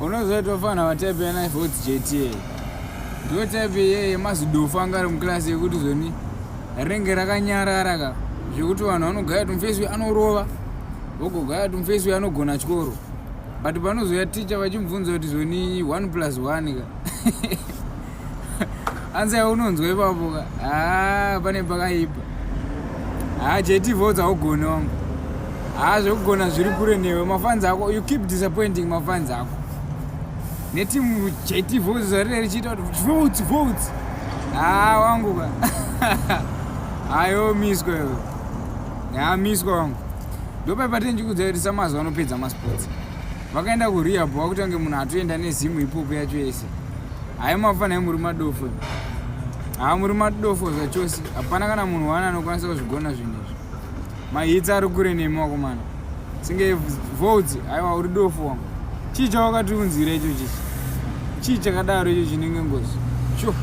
Unozoita fana vatype yana Voltz JT. Ndiyo type iye yemazidofo anga ari muclass yekuti zoni rinenge rakanyarara ka zvekuti vanhu vanogaya kuti mufesi uyu anorova vogogaya kuti mufesi uyu anogona chikoro but panozouya ticha vachimubvunza kuti zoni 1 plus 1 ka anzi yaunonzwa ipapo ka haa pane pakaipa. Haa JT Voltz haugone wangu. Haa zvekugona zviri kure newe. Mafans ako you keep disappointing mafans ako. Netimu JT Voltz zvarire richiita kuti Voltz Voltz. Haa wangu ka. Hayo miswa iwe. Haa miswa wangu. Ndopai patinjikudza kuti samazuva anopedza masports. Vakaenda kurehab vakutange munhu atoenda nezimu ipopo yacho yese. Hayi mafana muri madofo. Haa muri madofo zvachose. Hapana kana munhu wana anokwanisa kuzvigona zvinhu izvi. Mahits ari kure nemi wakomana. Singe Voltz aiwa uri dofo wangu. Chii chawakatiunzira icho chichi? Chii chakadaro icho chinenge ngozi? Sure.